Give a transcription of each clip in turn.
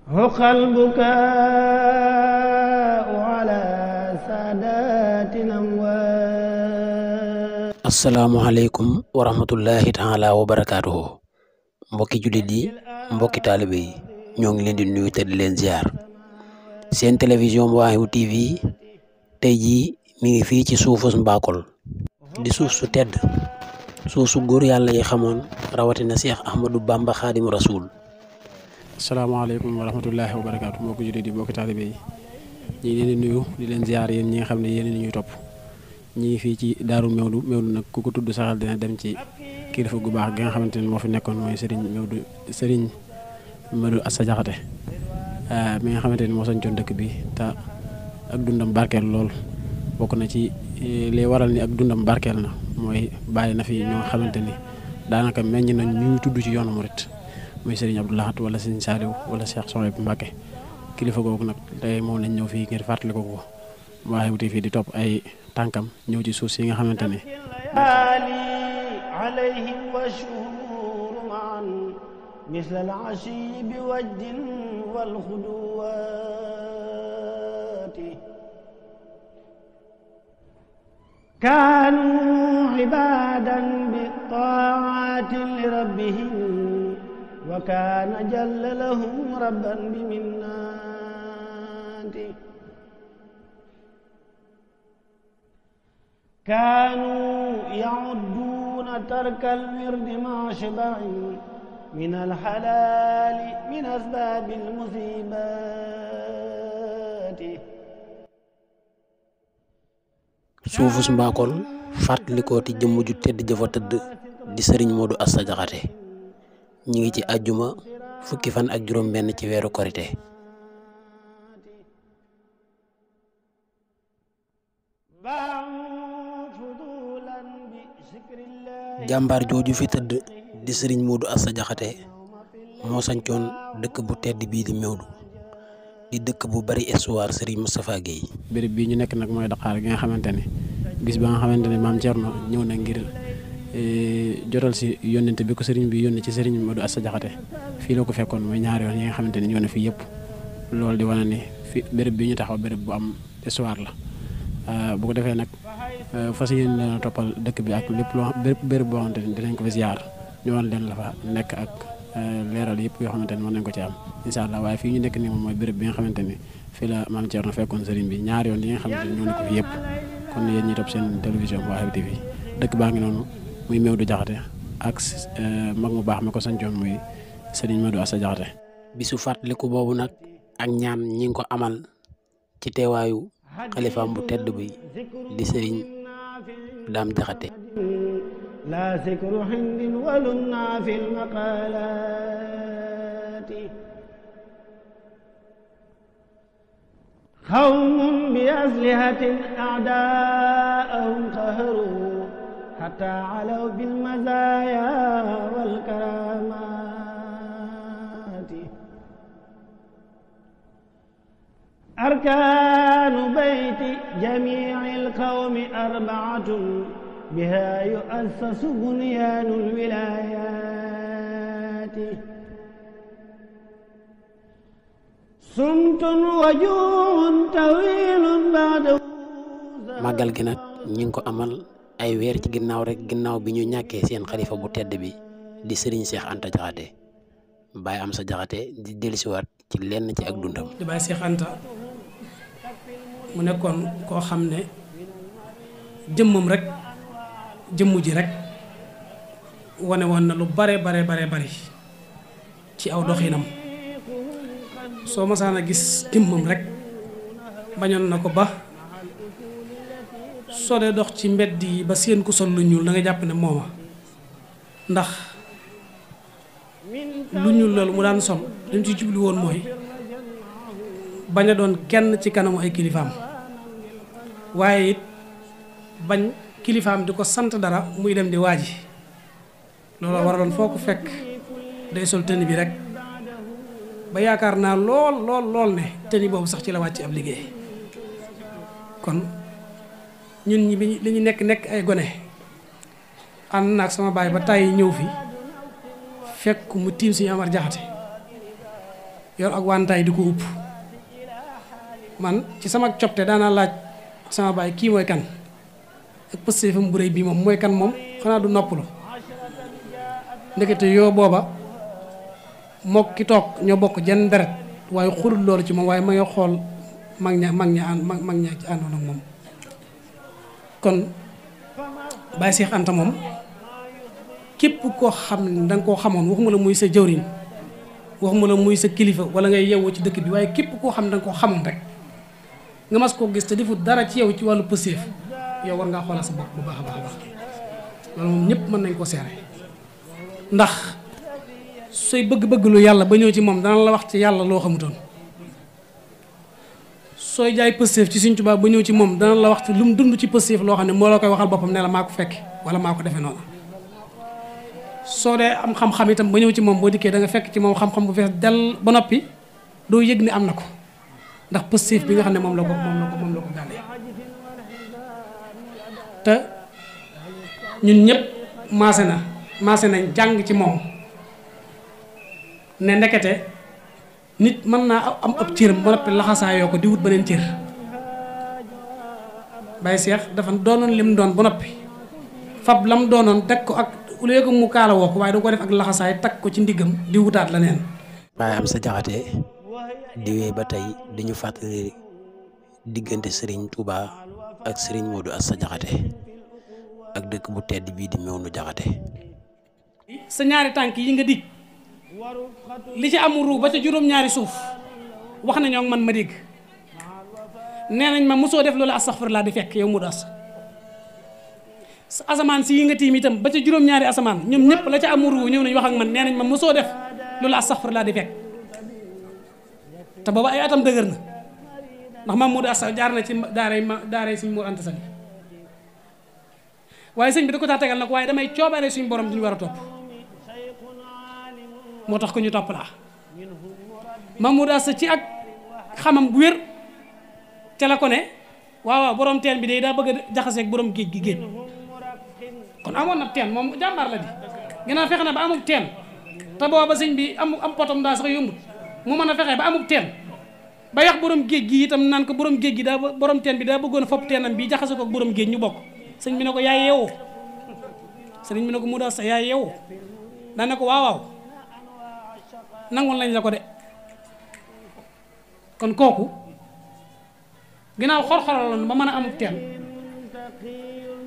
حق البكاء على سادات الأموات. asalaamaaleykum wa rahmatullahi taala wa barakaatuhu. mbokki jullit yi mbokki taalibe yi ñoo ngi leen di nuyu te di leen ziar. seen télévision Mawahibou TV tey jii mi ngi fii ci suufus Mbakol di suuf su tedd, suuf su góor yàlla yi xamoon rawatina Cheikh Akhmadou Bamba Xaadimu Rasuul. asalaamaaleykum wa rahmatullahi wa barakaatu mbokki jullit yi mbokki taalibe yi ñi ngi leen di nuyu di leen ziar yéen ñi nga xam ne yéen ñuy topp. ñi ngi fii ci daaru Méwdou nag ku ko tudd saxal dina dem ci kilifa gu baax gi nga xamante ne moo fi nekkoon mooy Serigne Méwdou Assa Diakhaté mi nga xamante ni moo sañcoon dëkk bi te ak dundam barkeel lool. bokk na ci li waral ni ak dundam barkeel na mooy bàyyi na fi ñoo xamante ni daanaka meññ nañ ñu tudd ci yoonu murit muy Serigne Abdou Lahad wala Serigne Saliou wala Cheikh Souhaïbou Mbacké kilifa googu nag tey moom lañ ñëw fii ngir fàttali ko ko Mawahibou TV di topp ay tànkam ñëw ci suuf si nga xamante ne alayhim wa shuhur ma'an misla al-ashi bi wajdin wal khuduwati kanu ibadan bi ta'ati li rabbihim wa kana jalla lahum rabban bi minnati كانوا يعدون ترك الورد مع شبع من الحلال من أسباب المصيبات. suufus Mbakol fàttalikooti jëmm ju tedd jëfa tëdd di Serigne Méwdou Assa Diakhaté ñi ngi ci àjjuma fukki fan ak juróom benn ci weeru korité. jàmbaar jooju fi tëdd di Serigne Méwdou Assa Diakhaté moo sañcoon dëkk bu tedd bii di Méwdou di dëkk bu bari histoire Serigne Moustapha Guèye. béréb bii ñu nekk nag mooy Dakar gi nga xamante ne bis ba nga xamante ne maam Thierno ñëw na ngir jotal si yónnente bi ko Serigne bi yónni ci Serigne Méwdou Assa Diakhaté fii la ko fekkoon mooy ñaari yoon yi nga xamante ne ñëw na fii yëpp loolu di wane ni fi béréb bi ñu taxaw béréb bu am histoire la. bu ko defee nag fas yéene leen a toppal dëkk bi ak lépp loo béréb boo xamante ni dinañ ko fi ziar ñu wan leen la fa nekk ak leeral yëpp yoo xamante ni mën nañ ko ci am incha allah waaye fii ñu nekk nii moom mooy béréb bi nga xamante ni fii la maam Thierno fekkoon sëriñ bi ñaari yoon yi nga xamante ni ñoo nekk fi yëpp kon yéen ñi topp seen télévision Mawahibou TV dëkk baa ngi noonu muy Méwdou Diakhaté ak mag mu baax mi ko sañcoon muy sëriñ Méwdou Assa Diakhaté. bisu fàttaliku boobu nag ak ñaan ñi ngi ko amal ci teewaayu xalifaam bu tedd bi di Serigne Dame Diakhaté. la zikru hindin walunna fil maqalati qawmun bi aslihatin a'da'ahum qaharu hatta alaw bil mazaya wal karamati أركان بيت جميع القوم أربعة بها يؤسس بنيان الولايات صمت وجوع طويل بعده. màggal gi nag ñi ngi ko amal ay weer ci ginnaaw rek ginnaaw bi ñu ñàkkee seen xalifa bu tedd bi di Serigne Cheikh Anta Diakhaté Baye Amsa Diakhaté di dellusiwaat ci lenn ci ak dundam. di Baye Cheikh Anta mu nekkoon koo xam ne jëmmam rek jëmmu ji rek wane woon na lu bare ci aw doxinam soo masaan a gis jëmmam rek bañoon na ko ba soo dee dox ci mbedd yi ba seen ku sol lu ñuul da nga jàpp ne mooma ndax lu ñuul loolu mu daan sol li mu ci jubli woon mooy bañ a doon kenn ci kanamu ay kilifaam waaye it bañ kilifaam di ko sant dara muy dem di waaji loolu waraloon foo ko fekk day sol tëni bi rek ba yaakaar naa lool ne tëni boobu sax ci la wàcc ab liggéey kon ñun ñi li ñu nekk ay gone ànd naag sama baay ba tàyyi ñëw fi fekk mu tiim suñu Amar Diakhaté yor ak wantaay di ko upp man ci sama copte daana laaj sama baay kii mooy kan ak pëstéefam bu rëy bii moom mooy kan moom xanaa du noppalu ndekete yoo booba mook ki toog ñoo bokk jenn deret waaye xurul loolu ci moom waaye ma nga xool mag ña ci àndoon ak moom kon Baye Cheikh Anta moom képp koo xam ne danga koo xamoon waxuma la muy sa jëwriñ waxuma la muy sa kilifa wala ngay yewwoo ci dëkk bi waaye képp koo xam ne danga koo xamoon rek nga mas koo gis te defut dara ci yow ci wàllu pëseef yow war ngaa xoolal sa bopp bu baax a baax a baax loolu moom ñëpp mën nañ ko seere ndax sooy bëgg-bëgg lu yàlla ba ñëw ci moom dana la wax ci yàlla loo xamutoon sooy jaay pëseef ci Sëriñ Tuubaa ba ñëw ci moom dana la wax ci lu mu dund ci pëseef loo xam ne moo la koy waxal boppam ne la maa ko fekke wala maa ko defee noonu soo dee am xam-xam itam ba ñëw ci moom boo dikkee da nga fekk ci moom xam-xam bu fees dell ba noppi doo yëg ni am na ko ndax pëseef bi nga xam ne moom la ko gàllee te ñun ñëpp maase nañ jàng ci moom ne ndekete nit mën naa am ab cëram ba noppi laxasaayoo ko di wut beneen cër Baye Cheikh dafa doonoon lim doon ba noppi fab lam doonoon teg ko ak au lieu que mu kaala woo ko waaye da ko def ak laxasaay teg ko ci ndiggam di wutaat la neen Baye Amsa Diakhaté di wéy ba tey dañu fàttali diggante Serigne Touba ak Serigne Méwdou Assa Diakhaté ak dëkk bu tedd bii di Méwdou Diakhaté sa ñaari tànk yi nga dig li ci am ru ba ca juróom-ñaari suuf wax nañoo man ma dégg nee nañ ma mosoo def loolu astaghfirullah di fekk yow Méwdou Assa sa asamaan si yi nga tiim itam ba ca juróom-ñaari asamaan ñoom ñëpp la ca am ru ñëw nañ wax ak man nee nañ ma mosoo def loolu astaghfirullah di fekk te booba ay atam dëgër na ndax maam Méwdou Assa jaar na ci daaray suñu Mor Anta Sali waaye sëñ bi da ko taa tegal nag waaye damay coobare suñu borom duñu war a topp moo tax ko ñu topp laa maam Méwdou Assa ci ak xamam bu wér ca la ko ne waaw borom teen bi day daa bëgg a jaxaseeg borom géej gi géej kon amoon na teen moom jàmbaar la di ginnaaw fexe na ba amul teen te booba sëñ bi am potom daa sax yombut mu mën a fexe ba amul teen ba yax borom géej gi itam naan ko borom géej gi daa borom teen bi daa bëggoon a fopp teenam bi jaxase ko ak borom géej ñu bokk sëñ bi ne ko yaay yeewoo sëñ bi ne ko Méwdou Assa yaay yeewoo daa ne ko waaw nangul lañ la ko de kon kooku ginnaaw xor-xoraloon ba mën a amul teen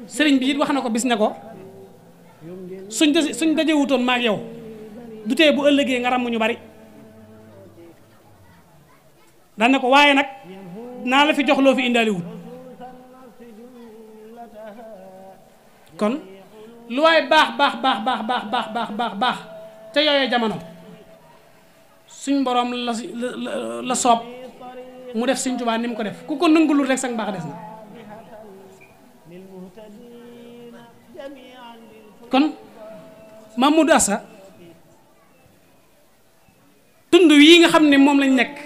sëriñ bi it wax na ko bis ne ko suñ dajewutoon maag yow du tee bu ëllëgee nga ràmm ñu bari daan ne ko waaye nag naa la fi jox loo fi indaali wut kon lu waaye baax te yooyee jamono suñ borom la soob mu def Sëriñ Tuubaa ni mu ko def ku ko nangulul rek sax baax des na kon maam Méwdou Assa tund yi nga xam ne moom lañ nekk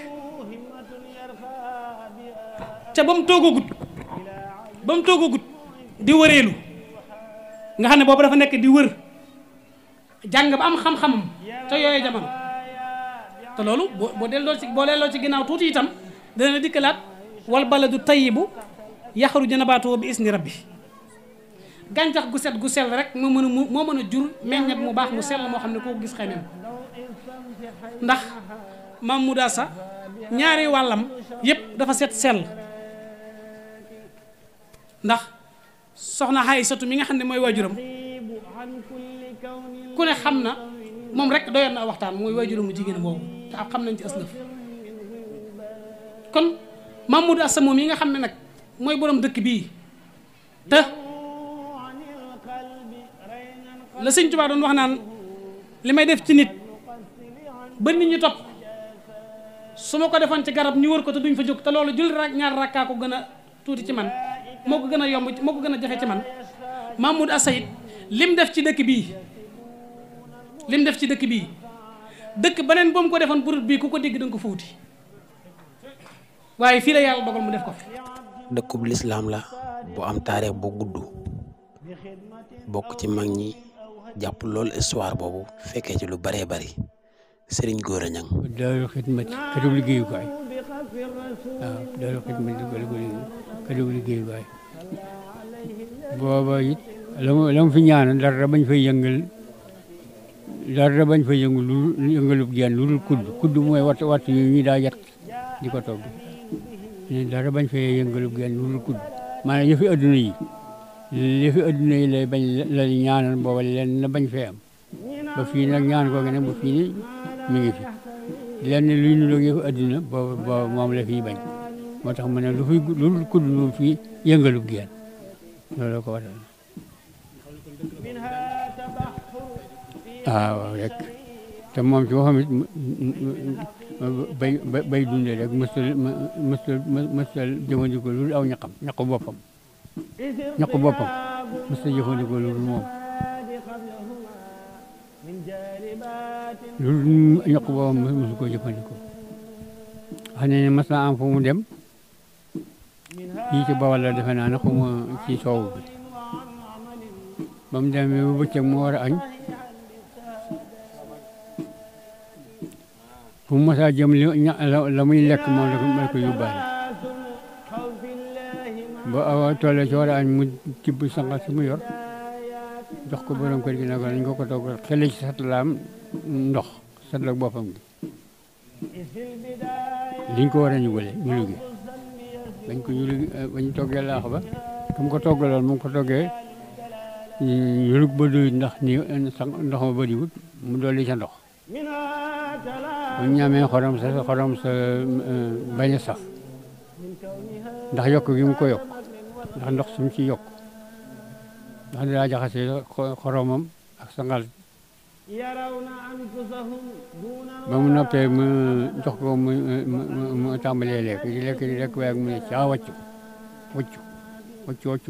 ca ba mu toogagut di wëreelu nga xam ne boobu dafa nekk di wër jàng ba am xam-xamam te yooyee jamono te loolu boo delloo ci ginnaaw tuuti itam dana dikkalaat wal baladu tayyibu yaxruju nabaatuhu bi isni rabbi gàncax gu set gu sell rek moo mën a jur meññet mu baax mu sell moo xam ne koo gis xemeem ndax maam Méwdou Assa ñaari wàllam yépp dafa set sell ndax soxna Aysatu mi nga xam ne mooy waajuram ku ne xam na moom rek doyoon na waxtaan mooy waajuram mu jigéen boobu te xam nañ ci aslëf kon maam Méwdou Assa moom yi nga xam ne nag mooy borom dëkk bii te la Sëñ Tuubaa doon wax naan li may def ci nit ba nit ñi topp su ma ko defoon ci garab ñu wër ko te duñ fa jóg te loolu julli rak ñaar rakkaa ko gën a tuuti ci man moo ko gën a yomb moo ko gën a jafe ci man maam Méwdou Assa it lim def ci dëkk bii dëkk beneen ba mu ko defoon burut bii ku ko dégg danga ko fawuti waaye fii la yàlla dogal mu def ko fi. dëkkub lislaam la bu am taarix bu gudd bokk ci mag ñi jàpp loolu histoire boobu fekkee ci lu baree bari Serigne Gora Niang. Daaru Xidmati këru liggéeyukaay waaw Daaru Xidmati këru liggéeyukaay booba it la mu fi ñaanal dara bañ fay yëngal lu yëngalub geen lu dul kudd mooy watt yi ñu daa yat di ko togg dara bañ fay yëngalub geen lu dul kudd maanaam yëfi adduna yi lay bañ la ñaanal booba leen na bañ fee am ba fii nag ñaan ko nag ba fii ni mi ngi fi lenn luy nu yëfi adduna booba moom la fii bañ moo tax mu ne lu dul kudd lu fii yëngalub geen loolu ko waral waaw rek te moom ci waxam it bay dundee rek mëstal jëfandikoo lu dul aw ñaqu boppam mëstal jëfandikoo lu dul moom lu dul ñaqu boppam mësu koo jëfandikoo wax ne mas naa am fu mu dem fii ci Bawol la defe naa ne xuma ci soow bi ba mu demee ba bëccëg mu war a añ fu mu masaa jëm la muy lekk moom la ko yóbbaale ba awa tollee ci war a añ mu tibb sangal si mu yor jox ko borom kër gi ne ko nañ ko togg xele ci satlaam ndox satla boppam gi liñ ko war a ñugale ñulu gi bañ toggee laax ba comme ko toggaloon mu ko toggee ñulug ba doy ndax ndox ma bëriwut mu dolli sa ndox bu ñamee xorom sa bañ a saf ndax yokk gi mu ko yokk ndax ndox sumu ci yokk ndax daa jaxase xoromam ak sangal ba mu noppee mu jox ko mu tàmbalee lekk di lekk waaye mu ne caa wàccu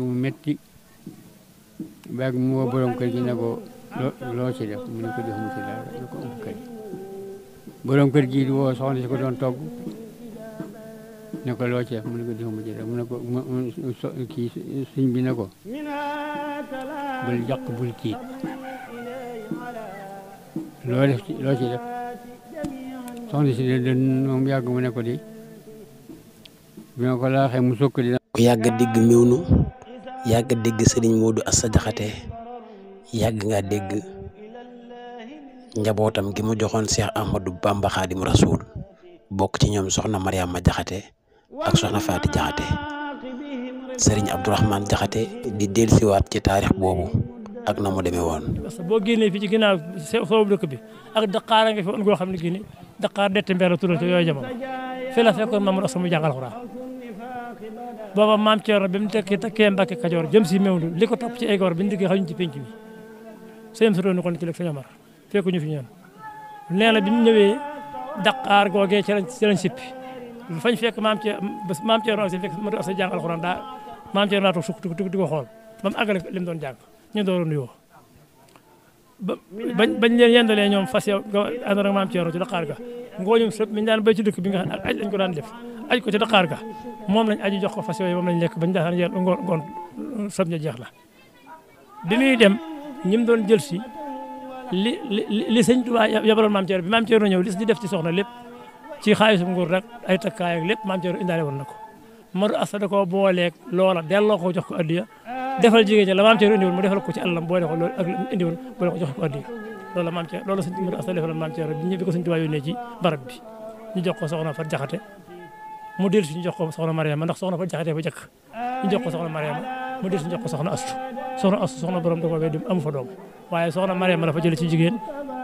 mu metti waaye mu woo borom kër gi ne ko loo ci def mu ne ko def mu ci dara ne ko am kër borom kër gi di woo soxna si ko doon togg ne ko loo ci def mu ne ko def mu ci dara mu ne ko kii sëñ bi ne ko bul jàq bul tiit loo ci def soxna si de moom yàgg mu ne ko di bi ma ko laaxee mu sokk di ku yàgg dégg Méwdou yàgg dégg Serigne Modou Asta Diakhaté yàgg nga dégg njabootam gi mu joxoon Cheikh Akhmadou Bamba Khadim Rasoul bokk ci ñoom soxna Mariama Diakhaté ak soxna Faati Diakhaté Serigne Abdourahmane Diakhaté di dellusiwaat ci taarix boobu ak na mu demee woon. parce que boo génnee fii ci ginnaaw soobu dëkk bi ak Dakar a nga fi woon goo xam ne gii Dakar dette mbéy tural te yooyu jamono fii la fekkoon Mamadou Asta mu jàngal Alxuraan booba maam Thierno bi mu takkee Mbàkke Kajoor jëm si Méwdou li ko topp ci ay góor bi ñu diggee xajuñ ci penc bi seen suróo ni kon ci lekk sëñ Omar fekku ñu fi ñoon nee na bi mu ñëwee Dakar googee ci lañ sippi fañ fekk maam Thierno aussi fekk Mamadou Asta jàng Alxuraan maam Thierno daa toog sukk di ko xool ba mu àggale li mu doon jàng ñu door a nuyoo bañ leen yendalee ñoom fas yow ànd ak maam Thierno ci Dakar ga ngooñum sëpp mi ñu daan béy ci dëkk bi nga xam ne ak aj lañ ko daan def aj ko ci Dakar ga moom lañ aju jox ko fas yooyu moom lañ lekk bañ daan yéen ngoon sëb ña jeex la bi muy dem ñi mu doon jël si li sëñ Tuubaa yabaloon maam Thierno bi maam Thierno ñëw li si di def ci soxna lépp ci xaalisum nguur rek ay takkaay ak lépp maam Thierno indaale woon na ko Mamadou Asta da koo booleeg loola delloo ko jox ko addiya defal jigéen ñi la maam Thierno indiwoon mu defal ko ci àllam boole ko loolu ak indiwoon boole ko jox ko addiya loolu la maam Thierno loolu sëñ Mamadou Asta defaloon maam Thierno bi ñëpp ko sëñ Tuubaa yónnee ci barab bi ñu jox ko soxna Fatou Diakhaté mu dellu si ñu jox ko soxna Mariama ndax soxna Fatou Diakhaté ba jëkk ñu jox ko soxna Mariama mu dellu si ñu jox ko soxna Astu soxna borom da ko wéy amu fa doom waaye soxna Mariama la fa jëlee ci jigéen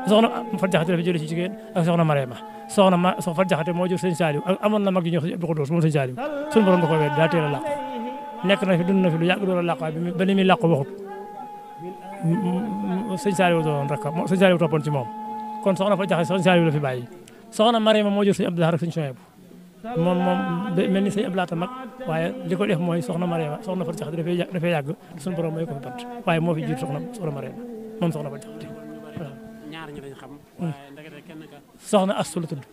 soxna Fatou Diakhaté la fa jëlee ci jigéen ak soxna Mariama soxna Fatou Diakhaté moo jur sëñ Saliou ak amoon na mag ji ñuy wax sëñ Abdou Khoudoss moom sëñ Saliou suñu borom da ko wéy daa teel a làqu nekk na fi dund na fi lu yàgg doon a làqu waaye ba ni muy làqu waxut sëñ Saliou doon rek sëñ Saliou toppoon ci moom kon soxna Fatou Diakhaté sëñ Saliou la fi bàyyi soxna Mariama moo jur sëñ Abdou Lahad ak sëñ Souhaïbou moom mel ni sëñ Abdou Lahad mag waaye li ko def mooy soxna Mariama soxna Fatou Diakhaté dafay yàgg suñu borom mooy ko fi bant waaye moo fi jiitu soxna Mariama moom soxna Fatou Diakhaté waaw. ñaar ñi lañ xam. waaye ndekete kenn ka. soxna Astu la tudd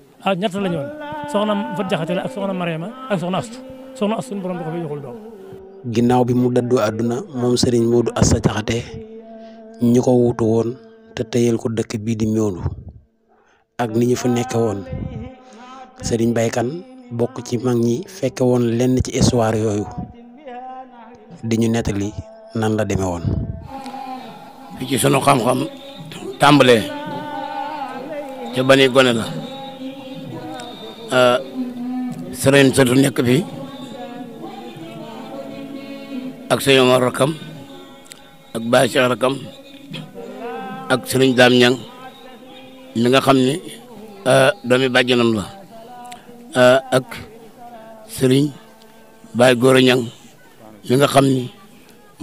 ñett la ñu woon soxna Fatou Diakhaté la ak soxna Mariama ak soxna Astu suñu borom da ko fi joxul doom. ginnaaw bi mu daddoo àdduna moom Serigne Modou Asta Diakhaté ñi ko wuutu woon te tëyel ko dëkk bii di Méwdou ak ni ñu fa nekke woon sëriñ Baykan bokk ci mag ñi fekke woon lenn ci histoire yooyu di ñu nettali nan la demee woon. fi ci sunu xam-xam tàmbalee ca bani gone la sëriñ sëtu nekk fi ak sëñ Omar rakam ak Baye Cheikh rakam ak sëriñ Daam Ñang mi nga xam ne doomi bàjjanam la ak sëriñ Baye Gora Ñang mi nga xam ni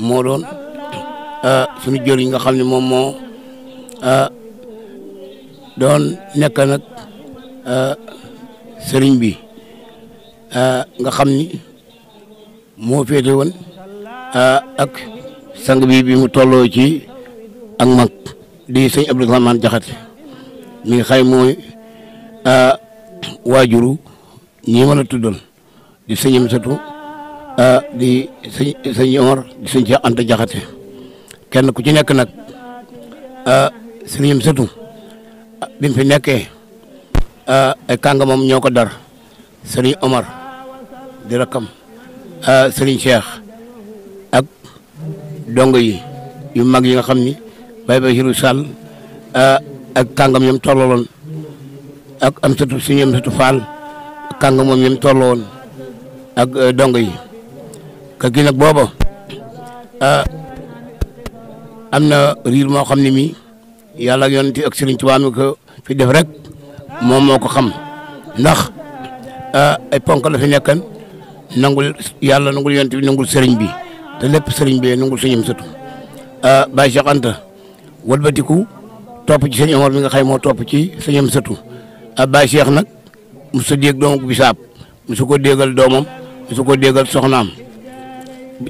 moo doon suñu jor yi nga xam ne moom moo doon nekk nag sëriñ bi nga xam ni moo féete woon ak sang bi mu tolloo ci ak mag di sëñ Abdourahmane Diakhaté mi ngi xay mooy waajuru ñi mën a tuddal di sëñam satu di sëñ Omar di sëñ Cheikh Anta Diakhaté kenn ku ci nekk nag sëñam satu bi mu fi nekkee ay kàngamam ñoo ko dar sëriñ Omar di rakam sëriñ Cheikh ak dongo yi yu mag yi nga xam ni Baye Bachirou Sall ak kàngam yam tolloloon ak am satu suñu am satu Fall ak kàngam moom yam tolloloon ak dongo yi ka gi nag booba am na riir moo xam ne mi yàlla ak yonent ak Sëriñ Tuubaa mi ko fi def rek moom moo ko xam ndax ay ponk la fi nekkan nangul yàlla nangul yonent bi nangul sëriñ bi te lépp sëriñ bi nangul suñu sëtu Baye Cheikh Anta walbatiku topp ci sëñ Omar mi nga xay moo topp ci suñu sëtu Baye Cheikh nag musu dégg doomu bisaab musu ko déggal doomam musu ko déggal soxnaam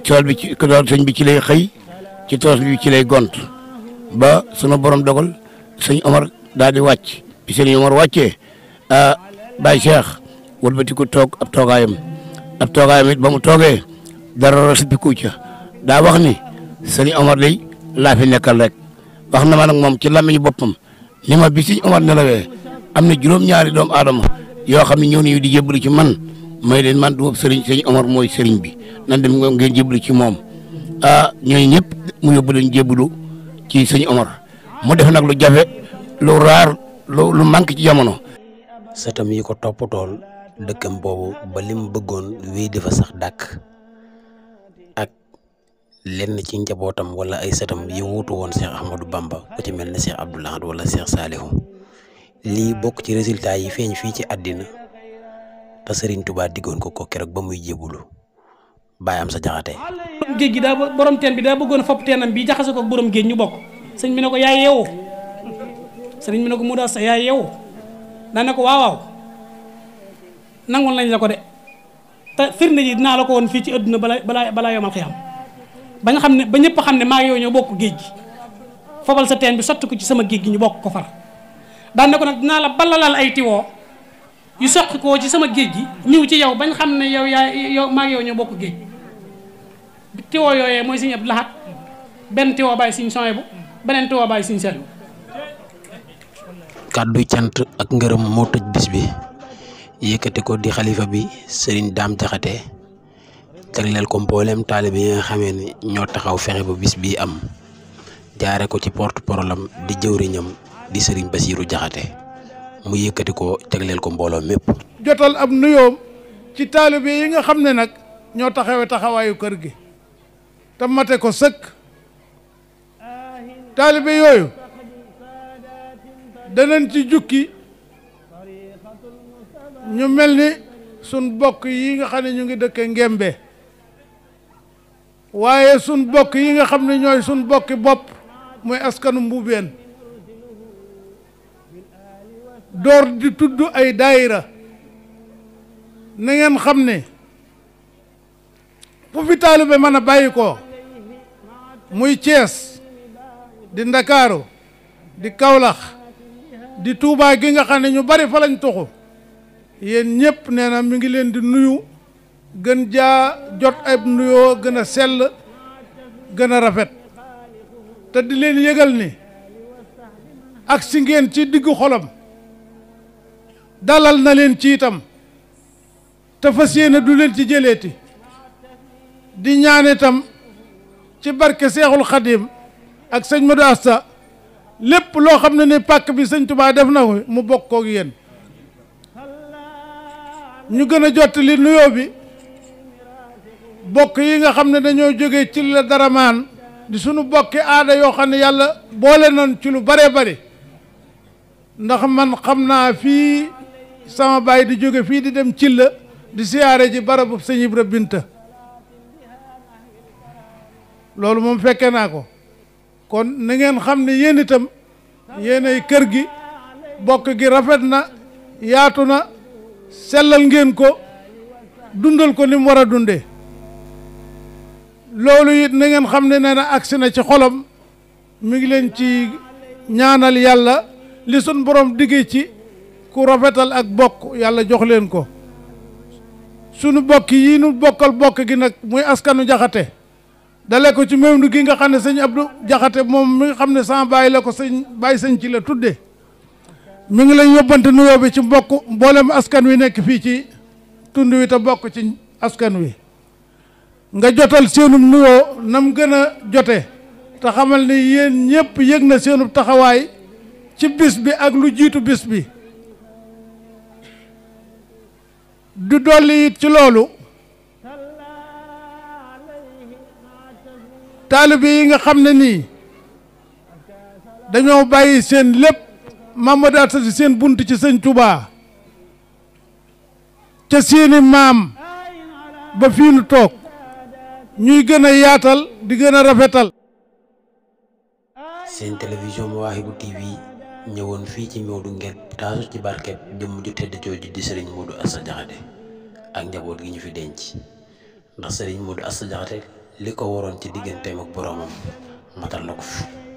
tool bi ci tool sëñ bi ci lay xëy ci tool bi ci lay gont ba sunu borom dogal sëñ Omar daal di wàcc bi sëñ Omar wàccee Baye Cheikh walbatiku toog ab toogaayam it ba mu toogee dara rasipiku ca daa wax ni sëñ Omar day laa fi nekkal rek wax na ma nag moom ci làmmiñu boppam ni ma bi sëñ Omar nelawee am na juróom-ñaari doomu aadama yoo xam ne ñëw nañu di jébbalu ci man may leen man du sëriñ sëñ Omar mooy sëriñ bi nan dem ngeen jébbalu ci moom ñooñu ñëpp mu yóbbu leen jébbalu ci sëñ Omar mu def nag lu jafe lu raar lu manqué ci jamono. sëtam yi ko toppatool dëkkam boobu ba lim bëggoon wéy di fa sax dàkk ak lenn ci njabootam wala ay sëtam yi wuutu woon Cheikh Akhmadou Bamba ku ci mel ne Cheikh Abdoul Ahad wala Cheikh Salihu lii bokk ci résultat yi feeñ fii ci àddina te Serigne Touba diggoon ko keroog ba muy jébulu baayam sa Diakhaté. géej gi daa borom teen bi daa bëggoon fopp teenam bi jaxase ko ak borom géej ñu bokk sëñ bi ne ko yaay yeewu sëriñ bi ne ko mu daal sa yaay yeewu daa ne ko waaw nangul nañ la ko de te firnde ji dinaa la ko woon fii ci adduna balaa yomal xiyam ba nga xam ne ba ñëpp xam ne maa ngi yow ñoo bokk géej gi fobal sa teen bi sotti ko ci sama géej gi ñu bokk ko far daan ne ko nag dinaa la balalal ay tiwoo yu soqi koo ci sama géej gi ñëw ci yow bañ xam ne yow maa ngi yow ñoo bokk géej tiwoo yooyee mooy Sëñ Abdou Lahad benn tiwoo bàyyi Sëñ Souhaïbou beneen tiwoo bàyyi Sëñ Saliou. kàddu cant ak ngërëm moo tëj bis bi yëkkati ko di xalifa bi Serigne Dame Diakhaté jagleel ko mboolem taalibe yi nga xamee ni ñoo taxaw fexe ba bis bii am jaare ko ci porte-parole am di jëwriñam di Serigne Bassirou Diakhaté mu yëkkati ko jagleel ko mbooloo mépp jotal ab nuyoom ci taalibe yi nga xam ne nag ñoo taxawee taxawaayu kër gi te mate ko sëkk taalibe yooyu danañ ci jukki ñu mel ni sun bokk yi nga xam ne ñu ngi dëkke Ngembe waaye sun bokk yi nga xam ne ñooy sun bokki bopp muy askanu Mbuubeen door di tudd ay daayira na ngeen xam ne fu fi taalibe mën a bàyyi ko muy Cees di Ndakaaru di Kawlax di Tuubaa gi nga xam ne ñu bari fa lañ tuxu yéen ñëpp nee na mi ngi leen di nuyu gën jaa jot ay nuyoo gën a sell gën a rafet te di leen yëgal ni ak si ngeen ci diggu xolam dalal na leen ci itam te fas yéene du leen ci jëleeti di ñaan itam ci barke Seexul Xadim ak sëñ Modou Asta lépp loo xam ne ni pàkk bi sëñ Touba def na ko mu bokk koog yéen ñu gën a jottali nuyoo bi bokk yi nga xam ne dañoo jóge ci la Daramaan di sunu bokki aada yoo xam ne yàlla boole nañ ci lu bare bari ndax man xam naa fii sama baay di jóge fii di dem ci la di siyaare ji barabu sëñ Ibra Binta loolu moom fekke naa ko kon na ngeen xam ne yéen itam yéenay kër gi bokk gi rafet na yaatu na sellal ngeen ko dundal ko ni mu war a dundee loolu it na ngeen xam ne nee na agsi na ci xolam mi ngi leen ci ñaanal yàlla li sun borom diggee ci ku rafetal ak bokk yàlla jox leen ko sunu bokk yi nu bokkal bokk gi nag muy askanu Diakhaté dale ko ci Méwdou gi nga xam ne sëñ Abdou Diakhaté moom mi nga xam ne sama baay la ko baay sëñ ci la tudde mi ngi lay yóbbante nuyoo bi ci mbokk mboolem askan wi nekk fii ci tund wi te bokk ci askan wi nga jotal seenum nuyoo nam gën a jote te xamal ni yéen ñëpp yëg na seenub taxawaay ci bis bi ak lu jiitu bis bi du dolli it ci loolu taalibe yi nga xam ne nii dañoo bàyyi seen lépp Mamadou Atta si seen bunt ci sëñ Touba ca seeni maam ba fii nu toog ñuy gën a yaatal di gën a rafetal. seen télévision Mawahibou TV ñëwoon fii ci Méwdou ngir taasu ci barkeb jëmm ju tedd jooju di Serigne Modou Asta Diakhaté ak njaboot gi ñu fi denc ndax Serigne Modou Asta Diakhaté li ko waroon ci digganteem ak boromam matal na ko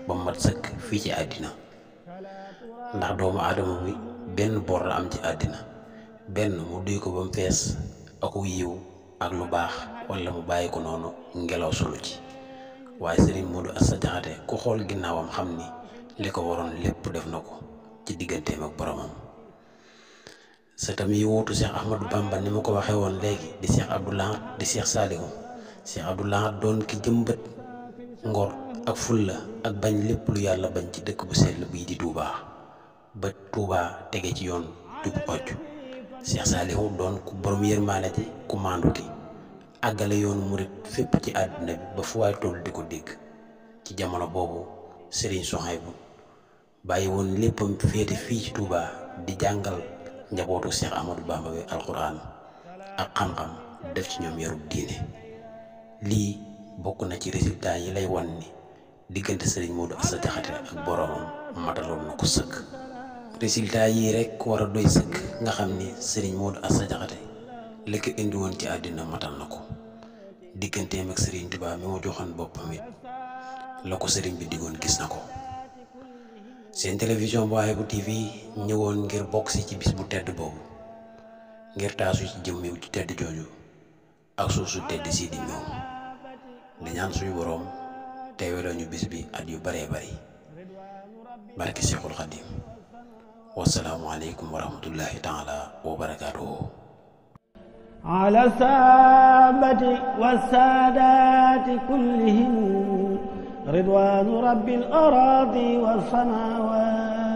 ba mat sëkk fii ci àddina ndax doomu aadama bi benn bor la am ci àddina benn mu duy ko ba mu fees aku yiw ak lu baax wala mu bàyyi ko noonu ngelaw solu ci waaye Serigne Modou Asta Diakhaté ku xool ginnaawam xam ni li ko waroon lépp def na ko ci digganteem ak boromam sa tam yi wuutu Cheikh Akhmadou Bamba ni ma ko waxee woon léegi di Cheikh Abdou Lahad di Cheikh Saliou Cheikh Abdou Lahad doon ki jëmbët ngor ak fulla ak bañ lépp lu yàlla bañ ci dëkk bu sell bii di Touba ba Touba tege ci yoon dub ojj Cheikh Saliou doon ku borom yërmaane ji ku maanduti àggale yoonu murit fépp ci àdduna bi ba fu waay toll di ko dégg ci jamono boobu Serigne Souhaïbou bàyyi woon léppam féete fii ci Touba di jàngal njabootu Cheikh Ahmadou Bamba bi alquran ak xam-xam def ci ñoom yarub diine lii bokk na ci résultat yi lay wan ni diggante Serigne Modou Asta Diakhaté ak boromam mataloon na ko sëkk résultat yii rek war a doy sëkk nga xam ni Serigne Modou Asta Diakhaté li ko indi woon ci àddina matal na ko digganteem ak Serigne Touba mi mu joxoon boppam it la ko Serigne bi diggoon gis na ko seen télévision Mawahibou TV ñëwoon ngir bokk si ci bis bu tedd boobu ngir taasu ci jëmmiw ci tedd jooju ak suuf su tedd si di ñëw di ñaan suñu boroom teeweloo ñu bis bi at yu baree bari barke Cheikhul Khadim wasalaamu aleykum wa rahmatullahi taala wa barakaatuhu ala saabati wa saadaati kullihim ridwaanu rabbil araadi was samaawaati